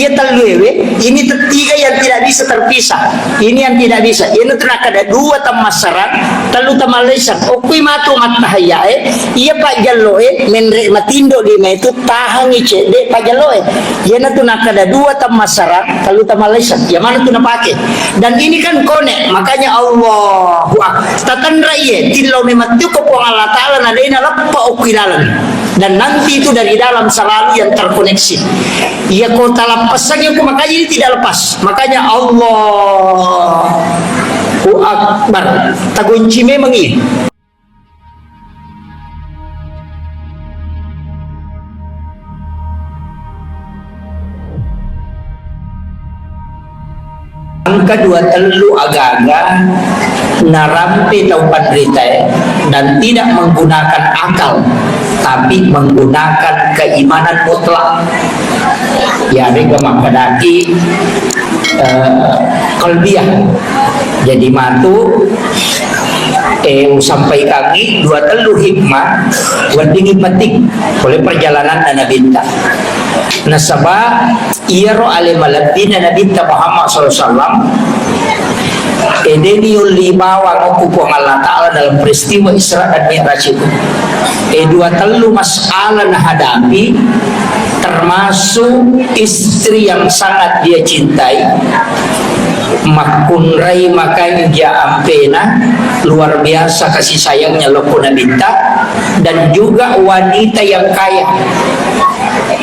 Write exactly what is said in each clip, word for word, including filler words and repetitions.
Tellu ewe, ini tiga yang tidak bisa terpisah. Ini yang tidak bisa. Iyanatu nakkeda dua temmassarang, tellu temmallaisang. Okkoi matu mattahayyae, iya pajjalloe, menre matindo lima itu tahangi cedde pajjalloe. Iyanatu nakkeda dua temmassarang, tellu temmallaisang. Iya manatu napake. Dan ini kan konek, makanya Allahu Ak-, tatanra iye, tillau memettu ko Puang Allah Ta'ala na dena leppa okkoi laleng. Dan nanti itu dari dalam selalu yang terkoneksi. Iya ko talappassangi ko makanya ini tidak lepas. Makanya Allahu Akbar. Tagonci memang iya. Engka dua tellu agaga narampe tau panritae dan tidak menggunakan akal, tapi menggunakan keimanan mutlak. Yarega makkedaki, eh, qalbiyah. Jadi matu, eh, usampaikangi dua tellu hikmah weddingngi penting oleh perjalanan Nabitta. Nasaba iyaro ale malebbina Nabitta Muhammad sallallahu alaihi wasallam, eh, deni yolli bawang okko Puang Allah Ta'ala dalam peristiwa Isra dan Mi'raj itu. Eh, dua tellu masalah nahadapi, termasuk istri yang sangat dia cintai, makkunrai makanja ampena, luar biasa kasih sayangnya lokko Nabitta, dan juga wanita yang kaya.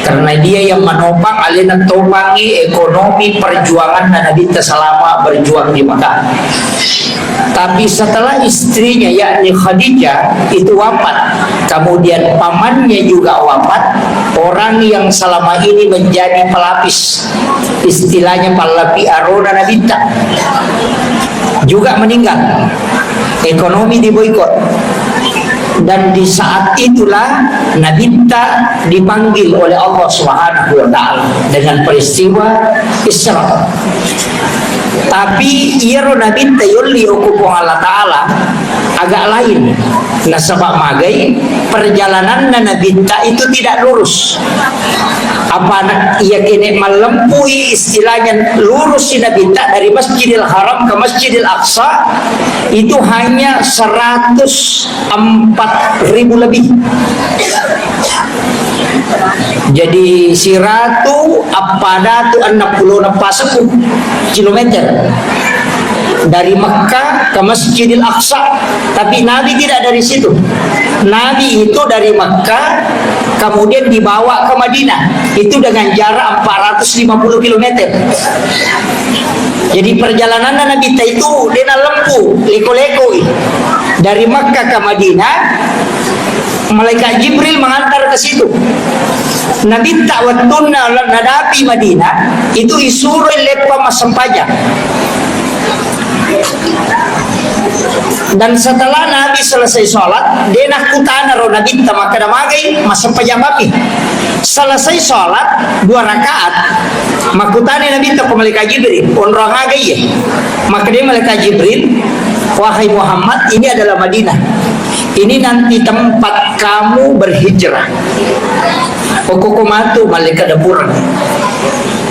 Karena dia yang menopang, alena topangi ekonomi perjuangan Nabitta selama berjuang di Mekah. Tapi setelah istrinya, yakni Khadijah, itu wafat, kemudian pamannya juga wafat, orang yang selama ini menjadi pelapis, istilahnya pallapi arona Nabitta, juga meninggal. Ekonomi diboikot. Dan di saat itulah Nabitta dipanggil oleh Allah Subhanahu wa Ta'ala dengan peristiwa Isra. Tapi iyaro Nabitta yolli okko Puang Allah Ta'ala agak lain. Nasaba magai perjalananna Nabitta itu tidak lurus. Apa na-, iya kene mallempui istilahnya lurus si Nabitta dari Masjidil Haram ke Masjidil Aqsa itu hanya seratus empat ribu lebih. Jadi, siratu appadatu enneng pulo eppa seppulo kilometer dari Mekah ke Masjidil Aqsa. Tapi Nabi tidak dari situ. Nabi itu dari Mekah, kemudian dibawa ke Madinah. Itu dengan jarak empat ratus lima puluh kilometer. Jadi, perjalanan Nabitta itu dena lempu, leko-lekoi. Dari Mekah ke Madinah, malaikat Jibril mengantar ke situ. Nabitta wettunna la-, nadapi Madinah, itu isuro leppa massempajang. Dan setelah Nabi selesai sholat, de nakkutana ro Nabitta makkeda, "Magai massempajang mami?" Selesai sholat dua rakaat, makkutana Nabitta ko malaikat Jibril, "Onrong aga iye?" Makkeda malaikat Jibril, "Wahai Muhammad, ini adalah Madinah. Ini nanti tempat kamu berhijrah." Okko ko matu malaikat dapureng.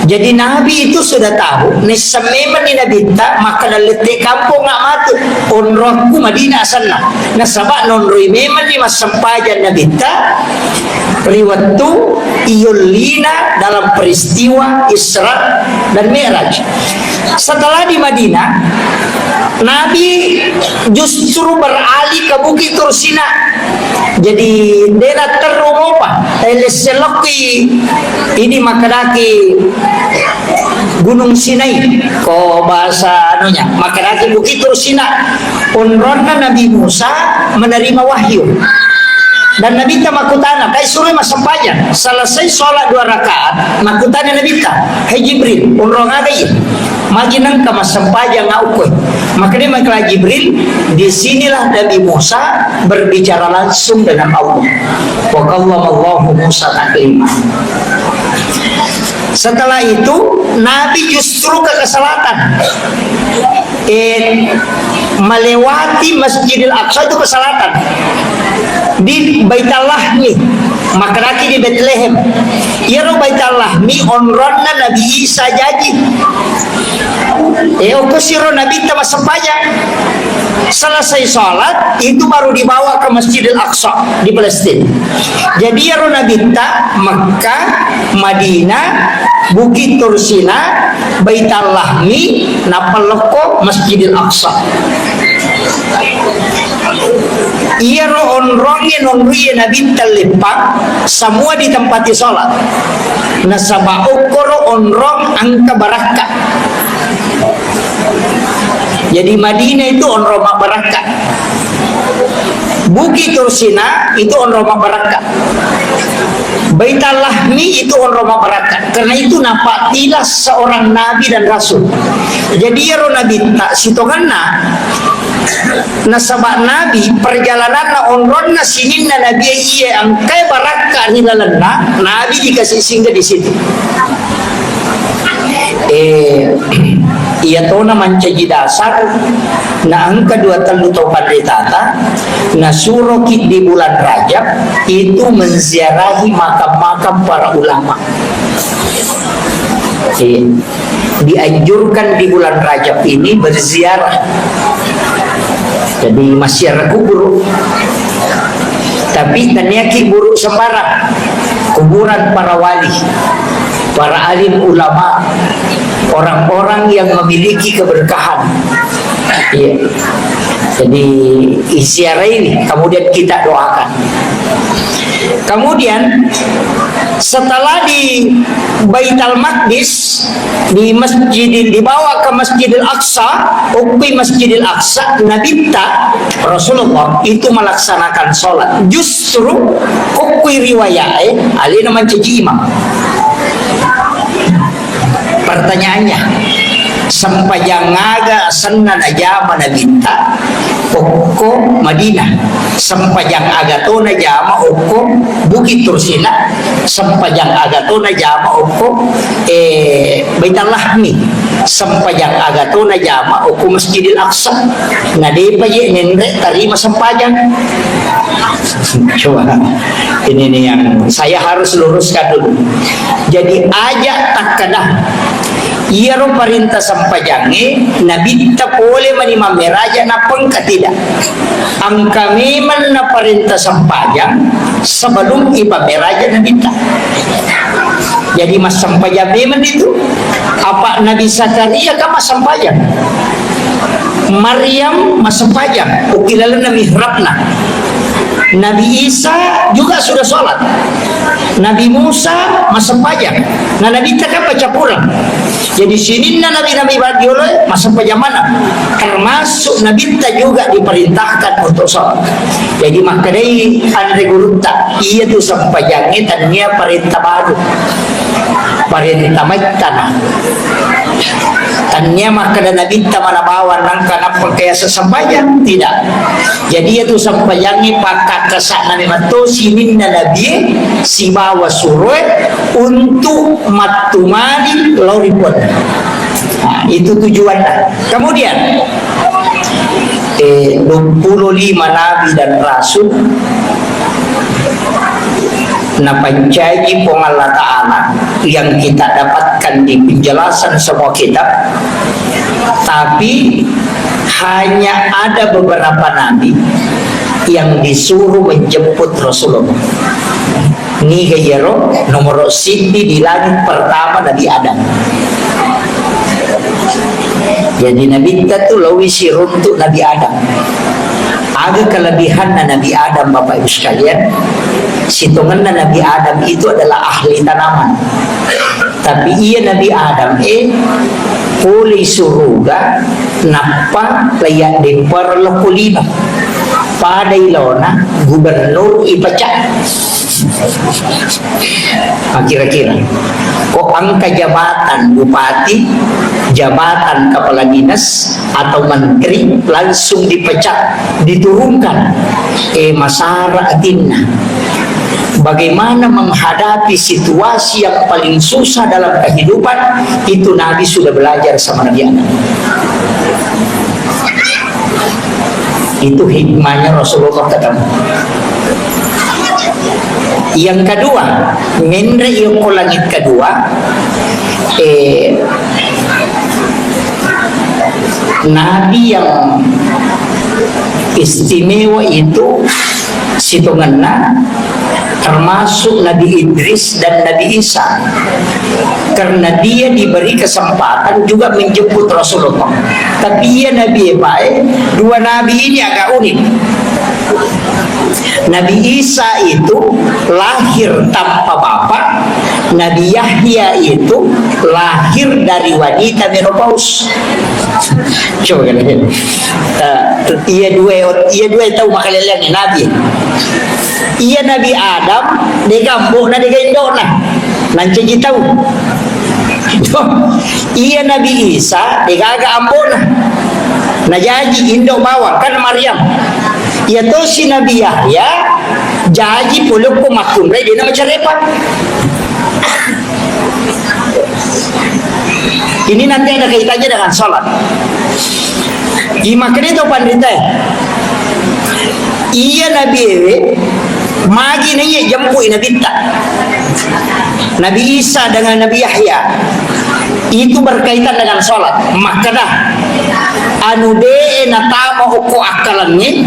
Jadi Nabi itu sudah tahu, nisseng memang ni Nabitta, maka dalette kampung nggak matu. Onrokku Madinah asenna. Nasaba nonroi memang ni massempajang Nabitta, ri wettu iyollina dalam peristiwa Isra dan Mi'raj. Setelah di Madinah, Nabi justru beralih ke Bukit Tursina. Jadi, dena terru mopa, eh, lesselokki ini makkedaki Gunung Sinai, ko bahasa anunya, makkedaki Bukit Tursina. Onronna Nabi Musa menerima wahyu. Dan Nabitta makkutana, kai suroi massempajang. Selesai sholat dua rakaat, makkutana Nabitta, "Hai Jibril, onrong aga iye? Magi nengka massempajang aukkoi?" Makkedai malaikat Jibril, "Di sinilah Nabi Musa berbicara langsung dengan Allah. Wa kallamallahu Musa taklima." Setelah itu, Nabi justru ke, ke selatan. Eh, melewati Masjidil Aqsa itu ke selatan. Di Baitul Lahmi. Makkedaki di Betlehem, iyaro Baitul Lahmi onronna Nabi Isa jaji. Eh, okko siro Nabitta massempajang. Selesai sholat, itu baru dibawa ke Masjidil Aqsa di Palestina. Jadi, iyaro Nabitta Mekah, Madinah, Bukit Tursina, Baitul Lahmi, nappa lokko Masjidil Aqsa. Iyaro onrongnge nonrie Nabitta leppang, semua ditempati sholat. Nasaba okkoro onrong engka barakka. Jadi Madinah itu onrong mabbarakka. Bukit Tursina itu onrong mabbarakka. Baitul Lahmi itu onrong mabbarakka. Karena itu napattilas seorang nabi dan rasul. Jadi iyaro Nabitta sitongenna, nasaba Nabi perjalananna onronna sininna Nabi iya engkae barakka ri lalenna, Nabi dikasih singgah di situ. Eh, iya tona mancaji dasar, na engka dua tellu tau panritata, nasuroki di bulan Rajab itu menziarahi makam-makam para ulama. Eh, dianjurkan di bulan Rajab ini berziarah. Jadi, massiara kuburu. Tapi taniaki buru sembarang. Kuburan para wali, para alim ulama, orang-orang yang memiliki keberkahan. Iya. Jadi, ziarah ini kemudian kita doakan. Kemudian, setelah di Baitul Maqdis, di Masjidil, dibawa ke Masjidil Aqsa, okko i Masjidil Aqsa, Nabitta, Rasulullah itu melaksanakan sholat. Justru, okko i riwayat, eh, alena mancaji imam. Pertanyaannya, sempajang aga asenna najama Nabitta okko Madinah? Sempajang aga to najama okko Bukit Tursina? Sempajang aga to najama okko, eh, Baitul Lahmi? Sempajang aga to najama okko Masjidil Aqsa? Na depa je nenre tarima sempajang. Coba, ini nih yang saya harus luruskan dulu. Jadi, aja takkeda iyaro parenta sempajangnge Nabitta pole mani mammeraja, nappa engka tidak. Engka memang naparenta sempajang sebelum ipammeraja Nabitta. Jadi, massempajang memang itu. Apa Nabi Zakaria kan massempajang? Maryam massempajang, okko i lalenna mihrabna. Nabi Isa juga sudah sholat. Nabi Musa massempajang. Nah, Nabitta kan baca Quran. Jadi, sininna nabi-nabi badiolo massempajang mana? Termasuk Nabitta juga diperintahkan untuk sholat. Jadi, makkedai anre gurutta, iya tu sempajangnge tania parenta baru. Parenta maittana. Tania makkeda Nabitta mana bawang nangka nappa kaya sesempajang, tidak. Jadi, iya tu sempajangnge pakkakkesa'na memang to sininna nabie sibawa suroe untuk mattumani lao ri Puanna. Nah, itu tujuanna. Kemudian, eh, dua puluh lima nabi dan rasul napancaji Puang Allah Ta'ala yang kita dapatkan di penjelasan semua kitab, tapi hanya ada beberapa nabi yang disuruh menjemput Rasulullah. Niga iyaro nomoro siddi di langit pertama Nabi Adam. Jadi Nabitta tu laowi siruntu Nabi Adam. Aga kelebihanna Nabi Adam, Bapak Ibu sekalian? Sitongenna Nabi Adam itu adalah ahli tanaman. Tapi iya Nabi Adam e pole suruga nappa laiya dempar lokko lino. Pada ilona gubernur ipecat. Nah, kira-kira. Kok angka jabatan bupati, jabatan kepala dinas, atau menteri langsung dipecat, diturunkan? Eh, masara atinna. Bagaimana menghadapi situasi yang paling susah dalam kehidupan, itu Nabi sudah belajar sama Nabi Adam. Itu hikmahnya Rasulullah ketemu. Yang kedua, menre yokko langit kedua, eh, nabi yang istimewa itu sitongenna termasuk Nabi Idris dan Nabi Isa. Karena dia diberi kesempatan juga menjemput Rasulullah. Tapi iya nabi bae, dua nabi ini agak unik. Nabi Isa itu lahir tanpa bapak, Nabi Yahya itu lahir dari wanita menopause. Coba kan, eh, iya dua, iya dua tau makaleleang nabi. Iya Nabi Adam, dega ambo'na, dega indo'na. Nancaji tau. Iya Nabi Isa, degaga ambo'na. Najaji indo bawang, kan Maryam. Iya tosi Nabi Yahya, jaji pole ko makkunrai, dena macarepa. Ini nanti ada kaitannya dengan sholat. Imakne to panrita. Iya Nabi ewe, magi naiya jempui Nabitta. Nabi Isa dengan Nabi Yahya. Itu berkaitan dengan sholat. Makkeda, anu de'e natama okko akkalangnge,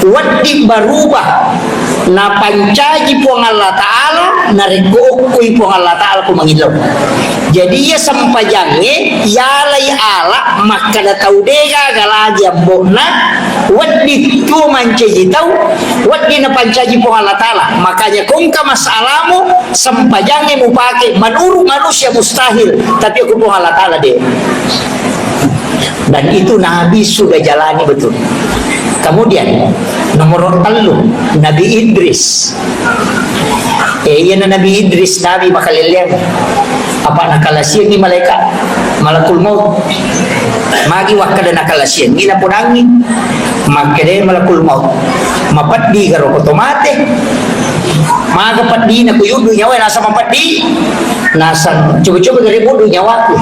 wedding berubah. Napancaji Puang Allah Ta'ala, narekko okkoi Puang Allah Ta'ala ko mangillau. Jadi, iya sempajangnge, yalai ala, makkeda tau degaga lagi ambo'na, wedding tuo mancaji tau, wedding napancaji Puang Allah Ta'ala. Makanya, ko engka masalamu, sempajangnge mupake, menurut manusia mustahil, tapi ko Puang Allah Ta'ala de. Dan itu Nabi sudah jalani betul. Kemudian, nomor tellu, Nabi Idris. Eh, iya na Nabi Idris, Nabi makaleleang. Apa nakalasiangi malaikat, malakul maut. Magi wakkeda nakalasiangi, napodangi. Makkeda malakul maut, mapeddi garo ko to mate. Maga peddina ku yuddu nyawa, nasang mapeddi. Nasang coba-coba gare bodoh nyawaku.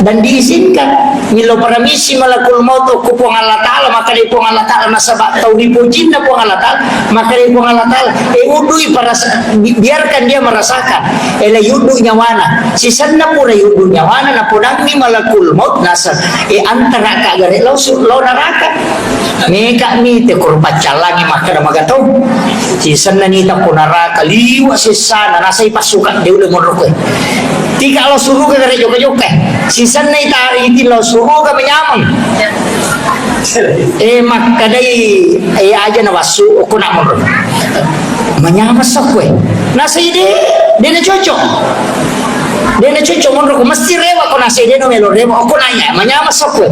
Dan diizinkan, millau paramisi malakul maut okko Puang Allah Ta'ala, maka dari Puang Allah Ta'ala, nasaba tau ripojinna Puang Allah Ta'ala, maka dari Puang Allah Ta'ala, eh, udui paras-, bi-, biarkan dia merasakan, eh, la yuddu nyawana, sisenna pura yuddu nyawana, napodangi malakul maut, naseng, eh, antara ka gare lao sur-, lao neraka. Meka mi te koro paccallangi makkeda magatau. Sisenna nita ko neraka liwa sessana, nasai passuka de ulle monro koe. Tika lao suruga gare jokka-jokka. Sisenna ita iti lao suruga menyameng. Eh, makkedai, eh, aja na wassu, okko na monro. Manyameng sokkoe. Nasai de, de na cocok. De na cocok monro ko, mesti rewa ko nasai de no melo rewa, okko nanya, manyameng sokkoe.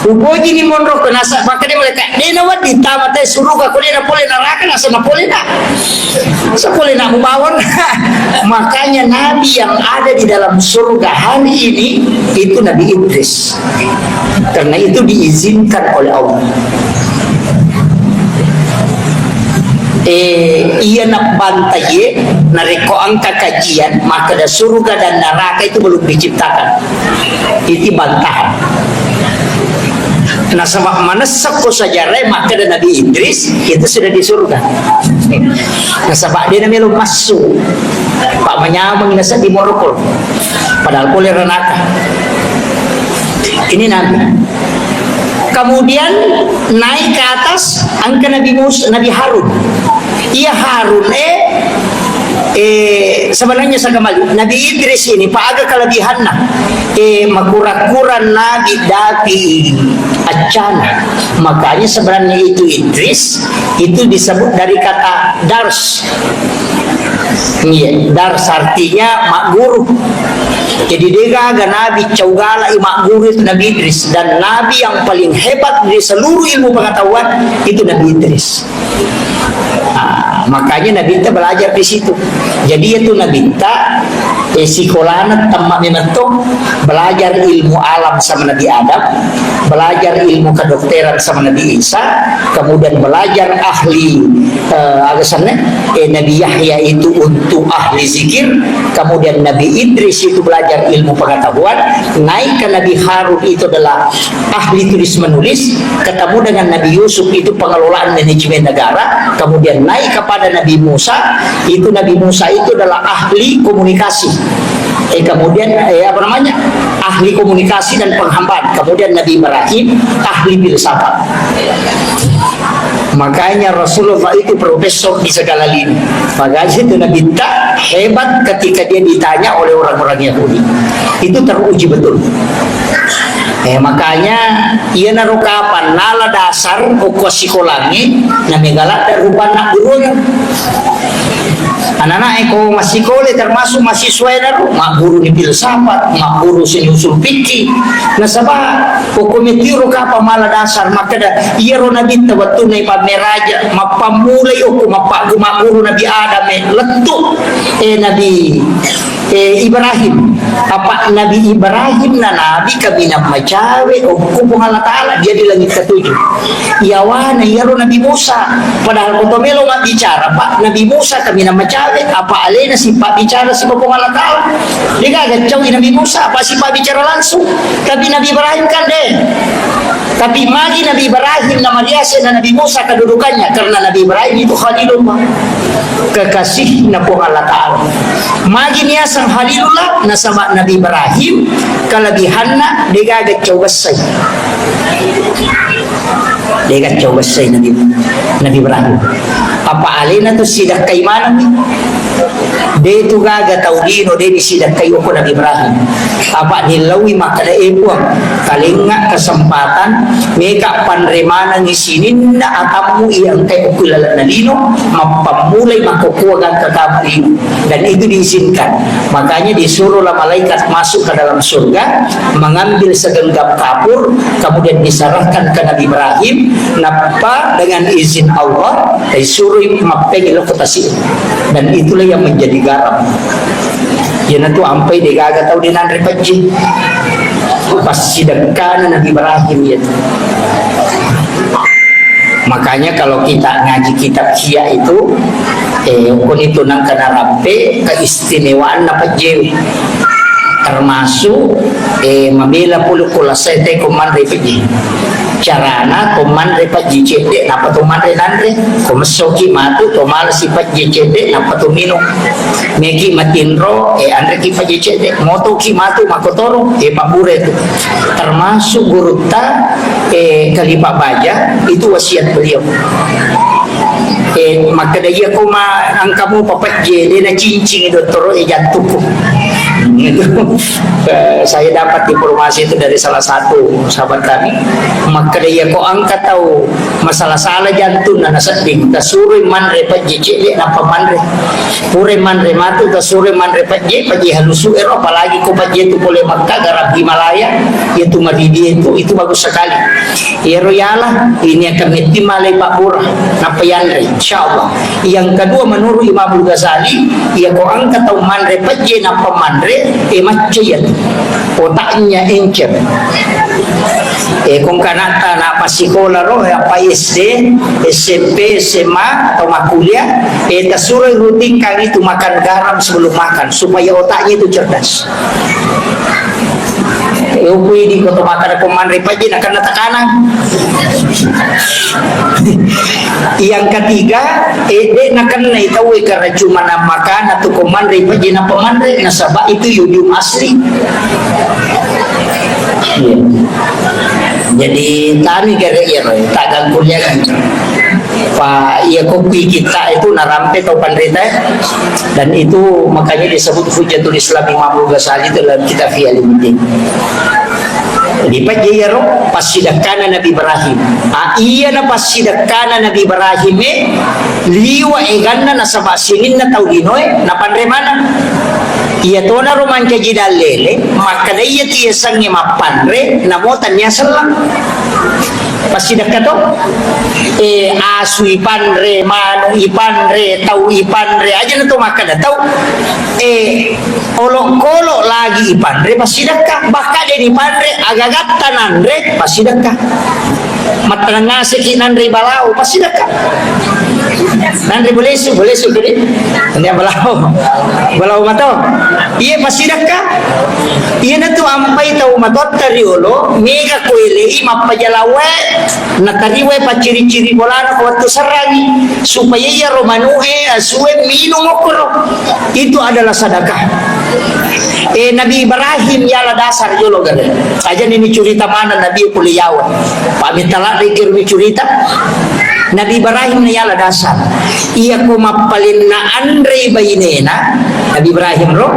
Upojini monro ko, nasa, makkeda malaikat, de na wedding tama te suruga ko, de na pole neraka, nasa na pole na. Sa pole na mubawang. Makanya nabi yang ada di dalam surga hari ini itu Nabi Idris. Karena itu diizinkan oleh Allah. Eh, iya nabbantaie, narekko engka kajian, makkeda surga dan neraka itu belum diciptakan. Itu bantahan. Nasaba manessa ko sejarah, makkeda Nabi Idris itu sudah di surga. Nasaba de na melo massu. Pak manyameng nasa di morokol. Padahal pole ranaka. Ini Nabi. Kemudian naik ke atas, engka Nabi Musa, Nabi Harun. Iya Harun, eh, eh, sebenarnya saya kembali, Nabi Idris ini, Pak, aga kelebihanna. Eh, makura-kura Nabi dapi accana. Makanya sebenarnya itu Idris, itu disebut dari kata dars. Iya, dars artinya mak guru. Jadi, degaga nabi cau galai mak guru itu Nabi Idris. Dan nabi yang paling hebat di seluruh ilmu pengetahuan itu Nabi Idris. Ah, makanya Nabi kita belajar di situ. Jadi, itu Nabi kita Eh, sikolana temma memetto, belajar ilmu alam sama Nabi Adam, belajar ilmu kedokteran sama Nabi Isa, kemudian belajar ahli, eh, aga senna, eh, Nabi Yahya itu untuk ahli zikir, kemudian Nabi Idris itu belajar ilmu pengetahuan, naik ke Nabi Harun itu adalah ahli tulis menulis, ketemu dengan Nabi Yusuf itu pengelolaan manajemen negara, kemudian naik kepada Nabi Musa, itu Nabi Musa itu adalah ahli komunikasi. Eh, kemudian, eh, apa namanya? Ahli komunikasi dan penghambaan. Kemudian Nabi Ibrahim, ahli filsafat. Makanya Rasulullah itu profesor di segala lini. Makanya itu Nabi ta hebat ketika dia ditanya oleh orang-orang Yahudi. Itu teruji betul. Eh, makanya, iyanaro kapang nala dasar okko sikolangnge, na mega ladde rupanna gurunna. Anana e ko massikola termasuk mahasiswa enaro, magguru ni filsafat, magguru seni usul fikih. Nasaba okko metiro kapang mala dasar makkeda, iyaro nabitta wettunna ipammeraja, mappammulai okko mappagguru-magguru Nabi Adam e lettu, eh, Nabi eh, Ibrahim. Apa Nabi Ibrahim na nabi kaminang macawe okko Puang Allah Ta'ala, dia di langit ketujuh. Yawana iyaro Nabi Musa. Padahal koto melo mabbicara, Pak, Nabi Musa kaminang macawe, apa alena sipabbicara sipa Puang Allah Ta'ala. Dia gaga cawi Nabi Musa, apa sipabbicara langsung. Tapi Nabi Ibrahim kan deh. Tapi magi Nabi Ibrahim na mariase na Nabi Musa kedudukannya, karena Nabi Ibrahim itu Khalilullah, kekasihna Puang Allah Ta'ala. Magi niaseng Khalilullah, nasaba Nabi Ibrahim kelebihanna degaga cau bessai. Dega cau bessai Nabi, Nabi Ibrahim. Apa alena tu sidakkai maneng. De tu gaga tau lino, de disidakkai okko Nabi Ibrahim. Apa dilaui makkeda, "E Puang, kalengnga kesempatan, meka panre manengi sininna atammu iya engkai okko lalenna lino, mappammulai makkokkoe gangka kama lino." Dan itu diizinkan. Makanya disuruhlah malaikat masuk ke dalam surga, mengambil segenggam kapur, kemudian diserahkan ke Nabi Ibrahim, nappa dengan izin Allah, disuruh mappengi lokotasi. Dan itulah yang menjadi garam. Iyanatu ampai degaga tau dinanre pejje. Passidekkana Nabi Ibrahim iyatu. Makanya kalau kita ngaji kitab Ihya itu, eh, kuni tu nangka narampe keistimewaanna pejje. Termasuk, eh, mabela pulu kulasae te ko manre pejje. Carana to manre pajji cedde, nappa to manre nanre. Ko messoki matu, to malasi pajji cedde, nappa to minung. Meki matinro, e, anreki pajji cedde. Motoki matu, makotoro, e, pabbure tu. Termasuk gurutta, e, Khalifah Baja, itu wasiat beliau. E, makkeda iya ko ma engkamu papajje, de na cincing dottoro e jantukku. Itu, eh, saya dapat informasi itu dari salah satu sahabat kami. Makkeda iya ko engka tau masala-sala jantunna nasedding, tasuroi manre pejje cedde nappa manre. Pura manre matu, tasuroi manre pejje, pejje halusu ero, apalagi ko pejje tu pole Makkah, garam Himalaya, itu maridi itu, itu bagus sekali. Iyaro yala, ini akan metti malai pabbura, nappa yanre, insyaallah. Yang kedua, menurut Imamul Ghazali, iya ko engka tau manre pejje nappa manre, e, macca iyatu. Otaknya encer. E, ko engka anatta na passikola ro, e, apa S D, S M P, S M A, atau makkuliah, e, tasuroi rutinkan itu makan garam sebelum makan, supaya otaknya itu cerdas. E, upui di koto makan ko manre pejje, nakenna tekanan. Yang ketiga, e, de nakenna tau e karena cuma na makan atau ko manre pejje nappa manre, nasaba itu yodium asli. Iya. Jadi tani gare iya, Roy, tak ganggu dia kan. Pak, iya kopi kita itu narampe tau panrita, eh. Dan itu makanya disebut Hujjatul Islam Imam Ghazali dalam kitab Ihya Ulumuddin. Jadi, pajjai iyaro passidekkana Nabi Ibrahim. Ah, iyana passidekkana Nabi Ibrahim e, liwa eganna nasaba sininna tau linoe, napanre maneng. Iya tonaro mancaji dallele, makkeda iya tiasengnge mappanre, namo tania sellang. Passidekka to? Eh, asu ipanre, manu ipanre, tau ipanre, aja na to makkeda tau. Eh, olokolo lagi ipanre, passidekka. Bahkan de nipanre, agagatta nanre, passidekka. Mattenang ngaseki nanre balao, passidekka. Nanre bolesu, bolesu tadi. Nanre balao. Balao mato. Iya, passidekka. Iyanatu ampai tau matoatta riolo, mega kuelei mappajalawae, natariwai pacciri-ciri bolana ko wettu serrangi, supaya iyaro manu'e, asue minung okkoro. Itu adalah sedekah. Eh, Nabi Ibrahim yala dasar jolo gare. Aja ni curita mana Nabi pole yawa. Pak Mitala dikir ni curita. Nabi Ibrahim na yala dasar. Iya ko mappalenna anrei bainena, Nabi Ibrahim ro.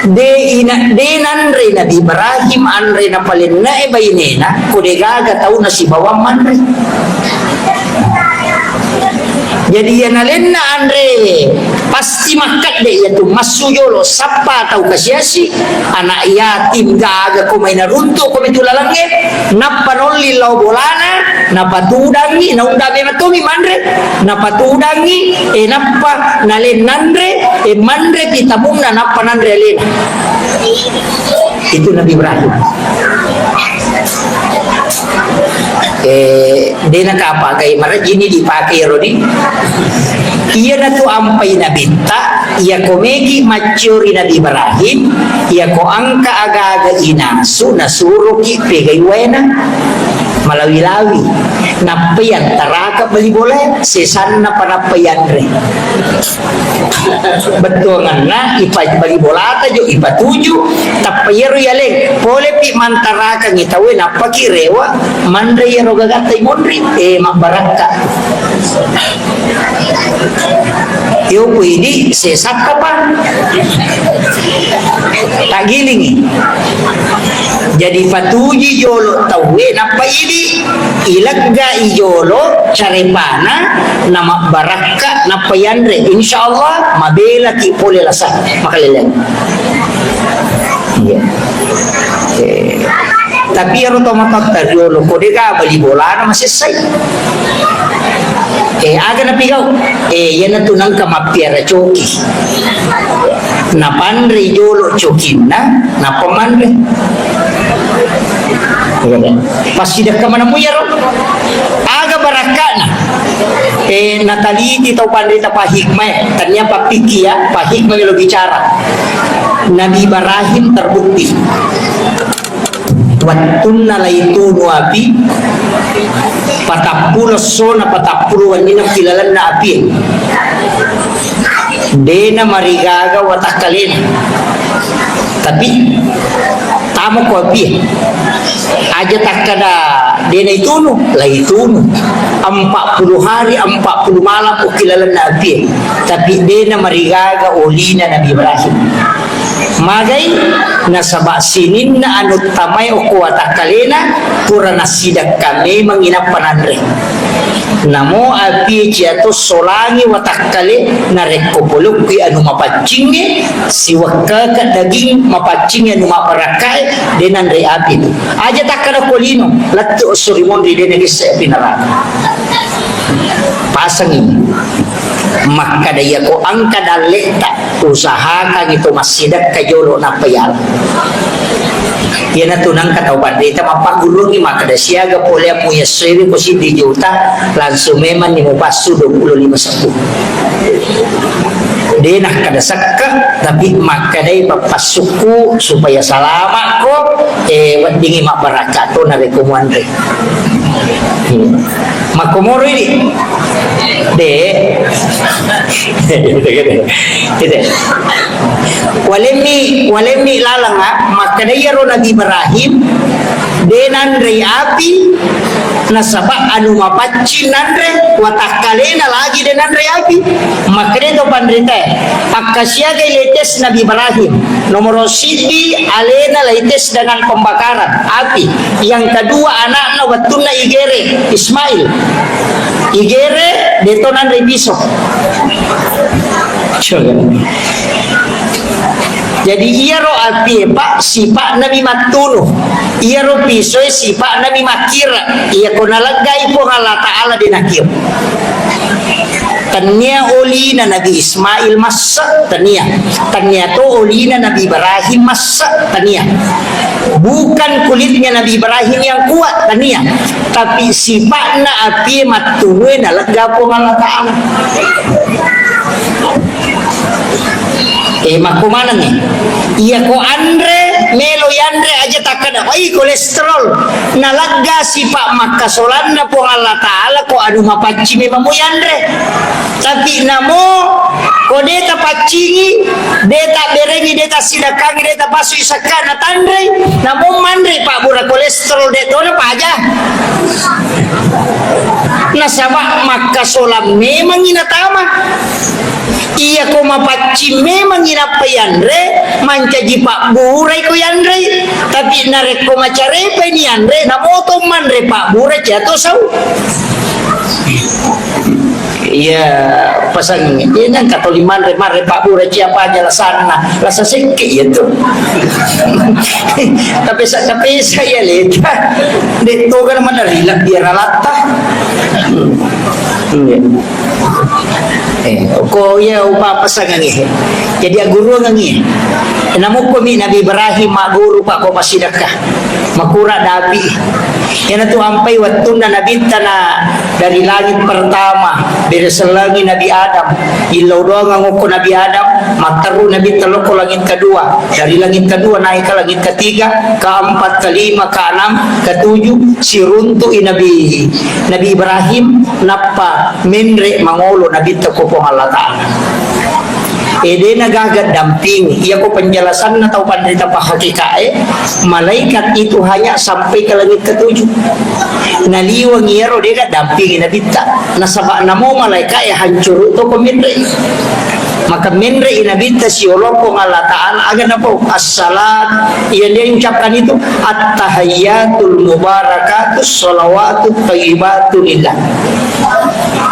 De ina, de nanre Nabi Ibrahim anre napalennae bainena, ko de gaga tau nasibawang manre. Jadi iya nalenna anre pasti makkadde iya tu massu jolo sappa tau kasiasi, anak yatim gaga ko mai naruntu ko mitu lalengnge, nappa nolli lao bolana, napatudangi, naunda memang tomi manre, napatudangi, e nappa nalennanre, e manre pitamunna nappa nanre alena. Itu Nabi Ibrahim. Eh, dena kapakai marajini dipakai rodi. Iyanatu ampai nabitta, iya ko megi macciori Nabi Ibrahim, iya ko angka aga-aga inasu, nasuroki pegai waena. Malawi-lawi. Nappai antaraka bali bola, sesanna pa nappai anre. Bettuanganna, ipa-, bali bolata jo, ipatuju, tappa iyaro yaleng. Polepi mantarakangi tauwe, nappaki rewa, manre iyaro gagatta imonri, eh, mabbarakka. Yo ku idi, sesakka pa. Taggilingi. Jadi patuji jolo tauwe, nappa idi. Ileggai jolo carepana, namabbarakka, nappa yanre. Insya Allah, mabelaki pole lasa. Makaleleng. Iya. Eh, tapi iyaro to matoatta riolo ko dega bali bolana masessai. Eh, aga napigau? Eh, iyanatu nangka mappiara coki. Napanrei jolo cokinna, nappa manre. Passidekka manemu iyaro. Aga barakka'na? Eh, nataliti tau panrita pahikmae, tania pappikki ya, pahikmai lo bicara. Nabi Ibrahim terbukti. Wettunna laitunu api, patappulo essona, patappulo wenninna ki lalenna api. Dena marigaga watakkalena. Tapi tamo ko api. Aja takkada dena itunu, laitunu. Empat puluh hari, empat puluh malam uki lalenna api. Tapi dena marigaga olina Nabi Ibrahim. Magai, nasaba sininna anu tamae okko watakkalena, pura nassidekka memang inappa nanre. Namo apie ciato solangi watakkale, narekko polokkui anu mapaccingnge, siwekkaka daging mapaccingnge anu mabbarakkae, de nanre api tu. Aja takkada ko lino, lettu esso ri monri de nagesse api neraka. Pasangi. Makkada iyako engka dalletta, usahakangi to massidekka jolo nappa yala. Iyanatu nangka tau panrita mappaggurungngi makkada siaga pole muyessoewe ko siddi juta, langsung memanni mupassu dua puluh lima seppuh. De nakkada sekka, tapi makkadai pappassukku supaya salamakko, eh, weddingi mabbarakka to narekko muanre. Makkomoro idi. De. Gitu, gitu. Gitu. Walemmi, walemmi laleng, ah, makkeda iyaro Nabi Ibrahim, de nanrei api, nasaba anu mapaccing nanre, watakkalena lagi de nanrei api. Makkeda to panritae, akkasiagai latest Nabi Ibrahim. Nomoro siddi, alena laites dengan pembakaran api. Yang kedua, anakna wettunna igere, Ismail. Igere, deto nanre piso. Coba. Jadi, iyaro apie, Pak, sipa'na mi mattunu. Iyaro pisoe sipa'na mi makkira. Iyako naleggai Puang Allah Ta'ala de' nakio. Tennia olina Nabi Ismail massa, tennia. Tennia to olina Nabi Ibrahim massa, tennia. Bukan kulitnya Nabi Ibrahim yang kuat, tennia. Tapi sipa'na apie mattunue nalegga Puang Allah Ta'ala. Eh, makko manengngi. Iyako anre, melo yanre aja takkeda, "Oi, kolesterol." Nalegga sipa' makkasolanna Puang Allah Ta'ala, ko anu mapaccing memang mo yanre. Tapi namo, ko de' tapaccingi, de' taberengi, de' tasidakkangi, de' tapasui sakka' natanrei, namo manre pabbura kolesterol de' tona paja. Nasaba' makkasolang memangngi natama. Iyako mapaccing memangngi nappa yanre, mancaji pabburai ko yanrei. Tapi narekko macarepai ni yanre, namoto manre pabbura ciato sau. Iya, pasang, iya, nang katoli manre, manre pabbura ciapa aja lasanna, lasa sekke iya tu. Tapi sa-, tapi saya lihat, de' toga mana rilak biar alatta. Hmm. Iya. Eh, ko iya upa pasangangi. Jadi aguruangangi. Namukko mi Nabi Ibrahim maguru pa ko masidakka. Makura dapi. Iyanatu ampai wettunna Nabitta na dari langit pertama, beresellengi Nabi Adam. Illau doang ngokko Nabi Adam, matteru Nabitta lokko langit kedua. Dari langit kedua naik ke langit ketiga, keempat, kelima, keenam, ketujuh, siruntu'i Nabi, Nabi Ibrahim, nappa menre mangolo Nabitta ko Puang Allah Ta'ala. E, de' nagaga dampingi. Iyako penjelasanna tau panrita pahakikae, malaikat itu hanya sampai ke langit ketujuh. Naliweng iyaro de' nadampingi Nabitta. Nasaba' namo malaika'e hancuru' to ko menre'i. Maka menre'i Nabitta siolokko Allah Ta'ala, aga napau? Assalam. Iya dia ucapkan itu, "At-tahiyyatul mubarakatus shalawatut thayyibatu lillah."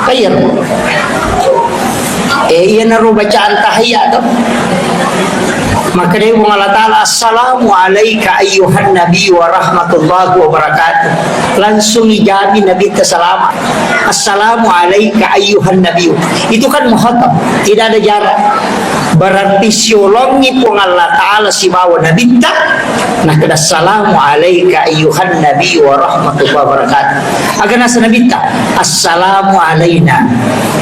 Kayar. Eh, iyanaro bacaan tahiyat to. Maka dia Puang Allah Ta'ala, "Assalamu alaika ayyuhan nabi wa rahmatullahi wa barakatuh." Langsung ijabi Nabitta salama. "Assalamu alaika ayyuhan nabi." Itu kan muhatab, tidak ada jarak. Berarti siolongi Puang Allah Ta'ala sibawa Nabitta, nakkeda, "Assalamu alaika ayyuhan nabi wa rahmatullahi wa barakatuh." Aga nasa Nabitta, "Assalamu alaina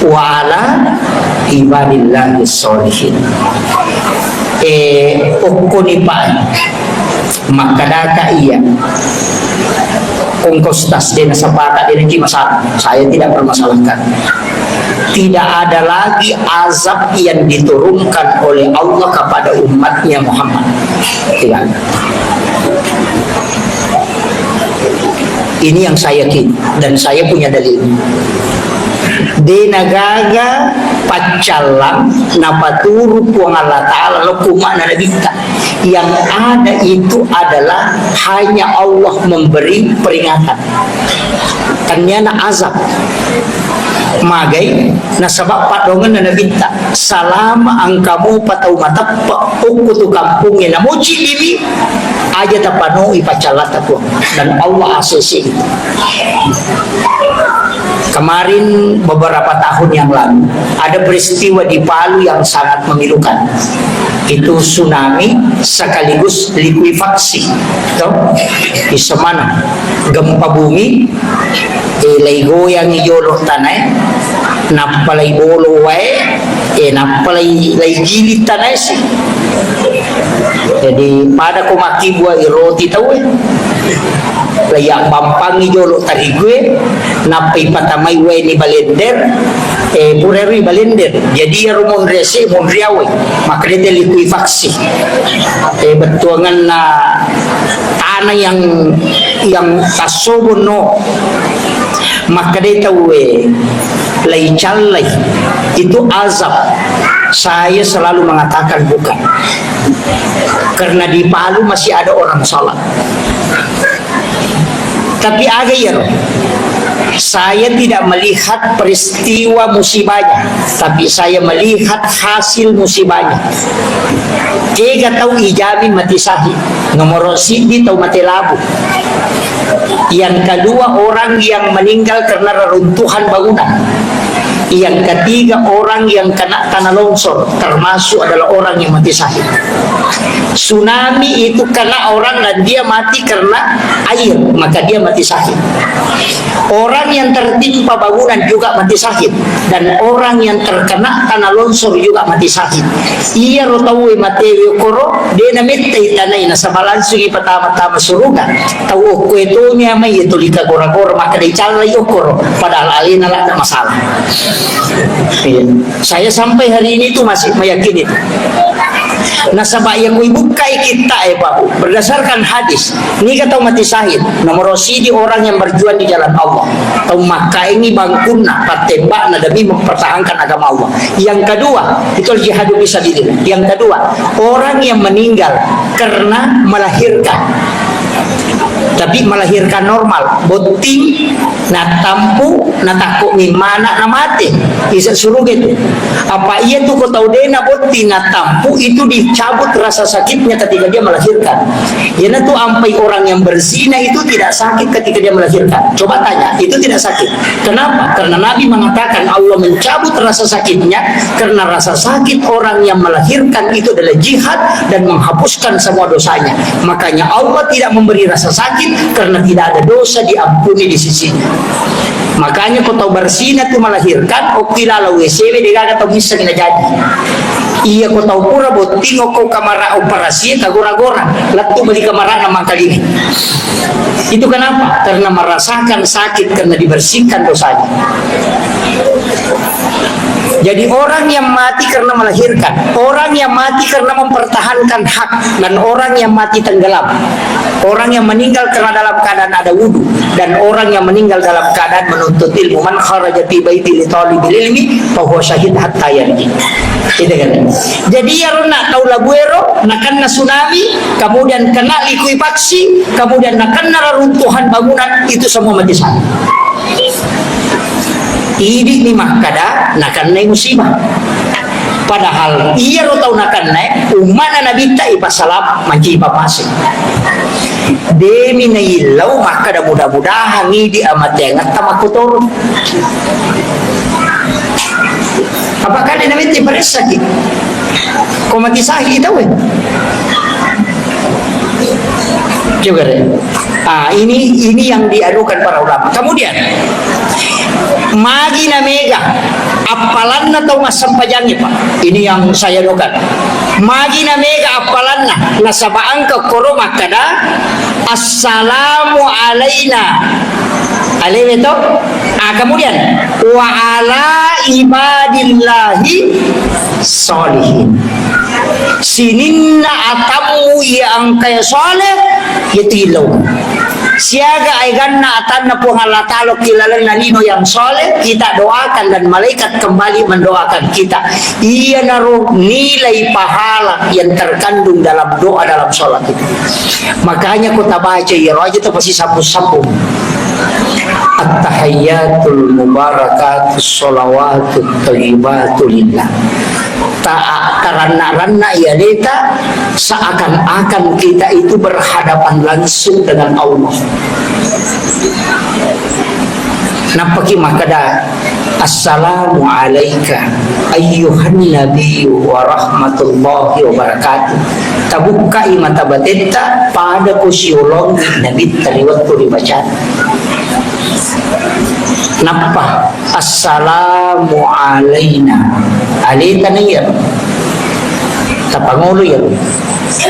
wa ala ibadillahi sholihin." Eh, okkoni pa. Makkadaka iya, engka ustaz, de' nasapaka, de' naki masalah. Saya tidak permasalahkan. Tidak ada lagi azab yang diturunkan oleh Allah kepada umatnya Muhammad. Tidak ada. Ini yang saya yakin dan saya punya dalil. De' nagaga paccallang napaturu Puang Allah Ta'ala lokko umma'na Nabitta. Yang ada itu adalah hanya Allah memberi peringatan. Tenniana azab. Magai, nasaba' paddoangenna Nabitta, "Salama engka mopa tau mateppe' okko tu kampongnge, namoci diwi, aja tapanoi paccallata Puang." Dan Allah A C C itu. Kemarin, beberapa tahun yang lalu, ada peristiwa di Palu yang sangat memilukan. Itu tsunami sekaligus likuifaksi. Toh? Di semana gempa bumi, eh, laigoyangi jolo tanae, nappa laibolo wae, eh, nappa lai-, laigili tanae si. Jadi, pada ko makkibua i roti tauwe. Laiabbampangi jolo tarigue, nappa ipatamai wae ni balender, eh, pura ero i balender. Jadi, iyaro monri ase, monri awai. Makkedai te likuifaksi. Eh, bettuanganna tanah yang, yang tassobonno. Makkedai tauwe, laicallai. Itu azab. Saya selalu mengatakan bukan. Karena di Palu masih ada orang sholat. Tapi aga iyaro? Saya tidak melihat peristiwa musibahnya, tapi saya melihat hasil musibahnya. Kega tau ijamin mati syahid. Nomor siddi tau mate labu. Yang kedua, orang yang meninggal karena reruntuhan bangunan. Yang ketiga, orang yang kena tanah longsor, termasuk adalah orang yang mati syahid. Tsunami itu kena orang dan dia mati karena air, maka dia mati syahid. Orang yang tertimpa bangunan juga mati syahid, dan orang yang terkena tanah longsor juga mati syahid. Iyaro tauwe matewe okkoro, de namettai tanai, nasaba langsungi patama-tama suruga. Tau okkoe toni amai tuli kagora-gora, maka dicallai okkoro, padahal alena ladde masalah. Iya. Saya sampai hari ini tuh masih meyakini itu. Nasaba iya kui bukkai kitta e, Pak, berdasarkan hadis, niga tau mati syahid, nomor sidi orang yang berjuang di jalan Allah. Tau makkaingi bangkunna, pattembakna demi mempertahankan agama Allah. Yang kedua, itu al-jihadu fisabilillah. Yang kedua, orang yang meninggal karena melahirkan. Tapi melahirkan normal, botting, natampu, natakko mi mana, namate. Isa suruga itu. Apa iya tuh ko tau de nabotting, natampu, itu dicabut rasa sakitnya ketika dia melahirkan. Iyanatu ampai orang yang berzina itu tidak sakit ketika dia melahirkan. Coba tanya, itu tidak sakit. Kenapa? Karena Nabi mengatakan Allah mencabut rasa sakitnya karena rasa sakit orang yang melahirkan itu adalah jihad dan menghapuskan semua dosanya. Makanya Allah tidak memberi rasa sakit karena tidak ada dosa diampuni di sisinya. Makanya ko tau berzina tu melahirkan, okki lalo W C W degaga tau bisa kena jadi. Iya, ko tau pura botting okko kamara operasi, kagora-gora, lettu beli kamara na mangkalinga. Itu kenapa? Karena merasakan sakit karena dibersihkan dosanya. Jadi orang yang mati karena melahirkan, orang yang mati karena mempertahankan hak, dan orang yang mati tenggelam, orang yang meninggal karena dalam keadaan ada wudhu, dan orang yang meninggal dalam keadaan menuntut ilmu. Man kharaja fi baiti li talibil ilmi fahuwa syahid hatta yarji. Gitu kan? Jadi iyaro na tau labuero, nakenna tsunami, kemudian kena likuifaksi, kemudian nakenna reruntuhan bangunan, itu semua mati syahid. Idi ni makkada nakennai musibah. Padahal iyaro tau nakennai ummana nabitta ipassalam manci ipammasei. Demi naillau makkada mudah-mudahan idi amateangetta makkotoro. Apa kade nametti paressaki? Ko mati sahi tau e. Coba deh. Ah, ini, ini yang dianukan para ulama. Kemudian, magi na mega appalanna tau massempajangnge, Pak. Ini yang saya anukan. Magi na mega appalanna, nasaba engka koro makkada, "Assalamu alaina." Alewe to? Ah, kemudian, "Wa ala ibadillahi sholihin." Sininna atammu iya engkae soleh, iya tillau. Siaga eganna atanna Puang Allah Ta'ala ki lalenna lino yang soleh, kita doakan dan malaikat kembali mendoakan kita. Iyanaro nilai pahala yang terkandung dalam doa dalam sholat itu. Makanya ko tabaca iyaro aja tapasisapu-sapu. At-tahiyyatul mubarakatus sholawatut thayyibatu lillah. Ta-, taranna-ranna iya leta seakan-akan kita itu berhadapan langsung dengan Allah. Nappaki makkada, "Assalamu alaika ayyuhan nabiyyu wa rahmatullahi wa barakatuh." Tabukkai mata batetta, pada ko siolongi nabitta ri wettu ribacana. Nappa, "Assalamu alaina." Aleta na iya. Tapangolo iya.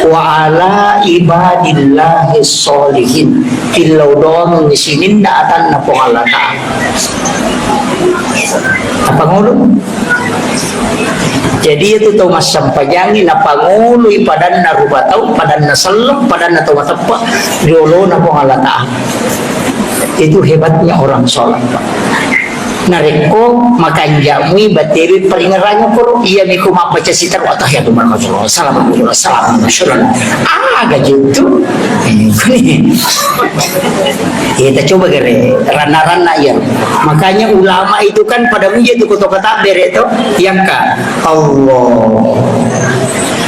"Wa ala ibadillahi sholihin." Tillau doang sininna atanna Puang Allah Ta'ala. Tapangolo. Jadi itu tau massempajangngi napangoloi padanna rupa tau, padanna selleng, padanna tau mateppe ri olona Puang Allah Ta'ala. Itu hebatnya orang sholat, Pak. Narekko makanja'mui batewe paringerrang koro, iya miko mabbaca sitaro, "Attahiyatu, assalamu alaikum, assalamu alaikum." Aga jettu? Eh, Eh, kita coba gare, ranna-ranna iya. Makanya ulama itu kan pada muji tu koto kata bere to, yang ka Allah.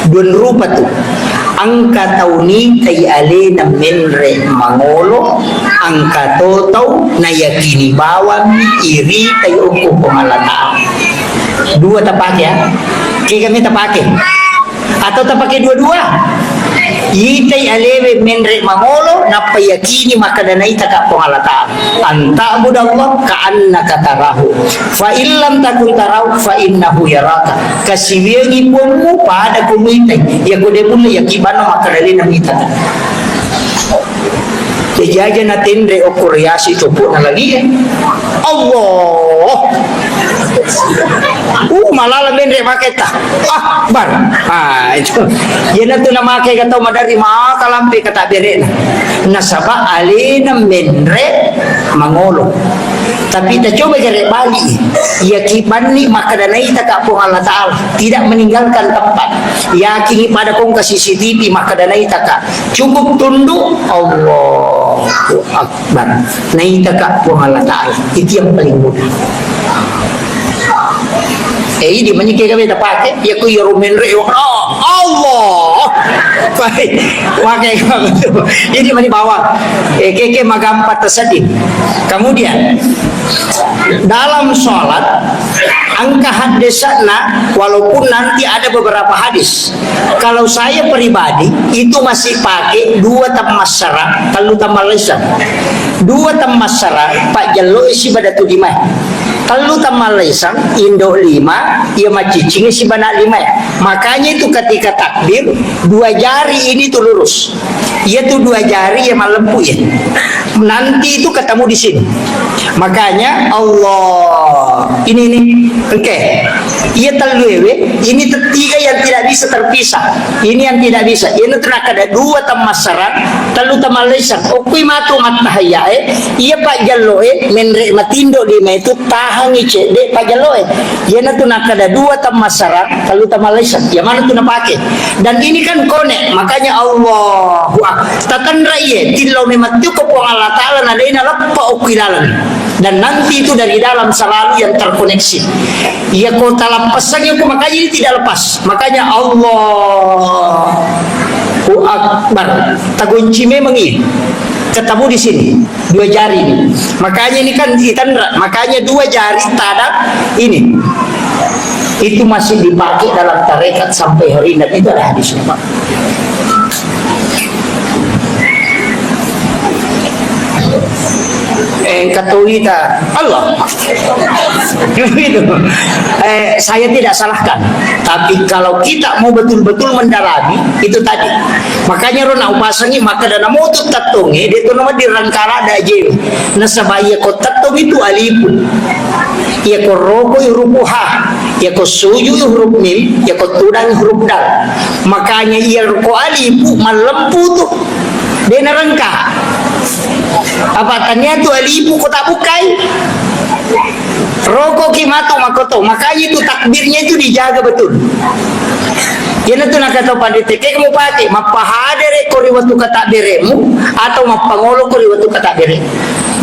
Dua rupa tu. Engka tau nitai alena menre mangolo, engka to tau nayakini bawang iritai okko Puang Allah Ta'ala. Dua tapake ya. Kega me tapake. Atau tapake dua-dua? Itai alewe menre mangolo, nappa yakini makkeda naitaka Puang Allah Ta'ala. Anta'budallah ka'annaka tarahu. Fa illam takun tarahu, fa innahu yaraka. Kasiwiangi puangmu pada ko mitai. Iya ko de mulle yakibanno makkeda lena mitaka. Jaji aja na tenre okko riasi copok na lagi ya. Allah. Uh, malala menre make ta. Akbar. Ah, itu. Iyana tu namake ka tau madari maka lampe kata berena. Nasaba alena menre mangolo. Tapi ta coba gare bali. Iya kibanni makkeda naitaka Puang Allah Ta'ala. Tidak meninggalkan tempat. Yakingi pada kongka C C T V makkeda naitaka. Cukup tunduk, Allahu Akbar. Naitaka Puang Allah Ta'ala. Itu yang paling mudah. Eh, ini mani kega beta pake, ya ku yaro menre, oh, Allah. Baik, pakai kamu tu. Ini mani bawang. Eh, keke magampa tersedih. Kemudian, dalam sholat, engka haddesana, walaupun nanti ada beberapa hadis. Kalau saya pribadi, itu masih pakai dua tammassara, tellu tammallaisang. Dua tammassara, pajjello isi pada tu lima. Tellu tammallaisang, indo lima, ia maccicing isi bana lima. Makanya itu ketika takbir, dua jari ini tuh lurus. Iya tuh dua jari ya malempu ya. Nanti itu ketemu di sini. Makanya Allah ini nih, oke. Iya tellu ewe, ini te-, tiga yang tidak bisa terpisah. Ini yang tidak bisa. Ini terak ada dua tammassara, tellu tammallaisang. Okui matu mattahayya e, iya pajjello e, menre matindo di mai tu tahangi cedde pajjello e. Iyana tu nakkeda dua tammassara, tellu tammallaisang. Ya mana tu napake? Dan ini kan konek, makanya Allahu Akbar. Tatanra iye, tillau memang tu ko Puang Allah Ta'ala na dena leppa okui laleng. Dan nanti itu dari dalam selalu yang terkoneksi. Iya ko talappasang ya ko makanya ini tidak lepas. Makanya Allahu Akbar. Tagunci memang iya. Ketemu di sini. Dua jari ini. Makanya ini kan ditanra, makanya dua jari tada ini. Itu masih dipakai dalam tarekat sampai hari ini. Dan itu ada hadisnya, Pak. Eh, kata kita, Allah. Gitu. Eh, saya tidak salahkan. Tapi kalau kita mau betul-betul mendalami, itu tadi. Makanya ro na upasangi maka dana motu tattonge, de to nama dirangkara da je. Nasaba iya ko tettong itu alifu. Iya ko roko huruf ha. Iya ko suju huruf mim, iya ko tudang huruf dal. Makanya iya ko alifu malempu tu. De narengka. Apa tania tu alifu ko tak bukai? Roko ki matu makoto. Makanya itu takbirnya itu dijaga betul. Iyana tu nakata pandita, ke kamu pake, mappahadere ko ri wettu katakbiremu atau mappangolo ko ri wettu katakbire.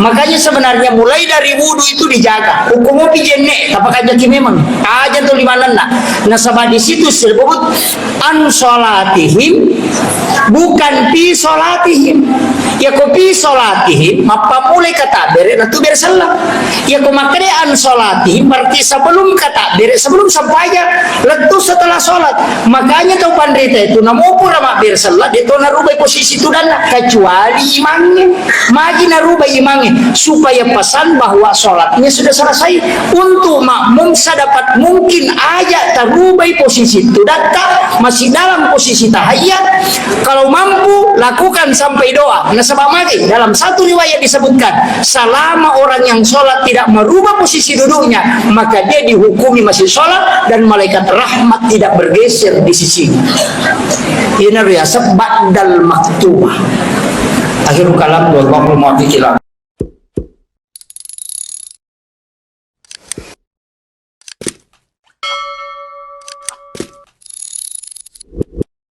Makanya sebenarnya mulai dari wudu itu dijaga. Hukum mopi jenne, tapakanjaki memang. Aja tu limanenna. Nasaba di situ disebut an salatihim, bukan fi salatihim. Ya ko fi salatihim, mappamulai katakbire, na tu bere sella. Ya ko makkeda an salatihim, berarti sebelum katakbire, sebelum sempajang, lettu setelah sholat. Makanya tau pandita itu, namo pura mabbere sella, de to narubai posisi tudanna, kecuali imangnge. Magi narubai imangnge, supaya pesan bahwa sholatnya sudah selesai. Untuk makmum sedapat mungkin aja tarubai posisi tudatta, masih dalam posisi tahiyat. Kalau mampu, lakukan sampai doa. Nasaba magi dalam satu riwayat disebutkan, selama orang yang sholat tidak merubah posisi duduknya, maka dia dihukumi masih sholat dan malaikat rahmat tidak bergeser di sisinya. Ini riasat ba'dal maktubah. Akhirul kalam, wallahul muwaffiq ila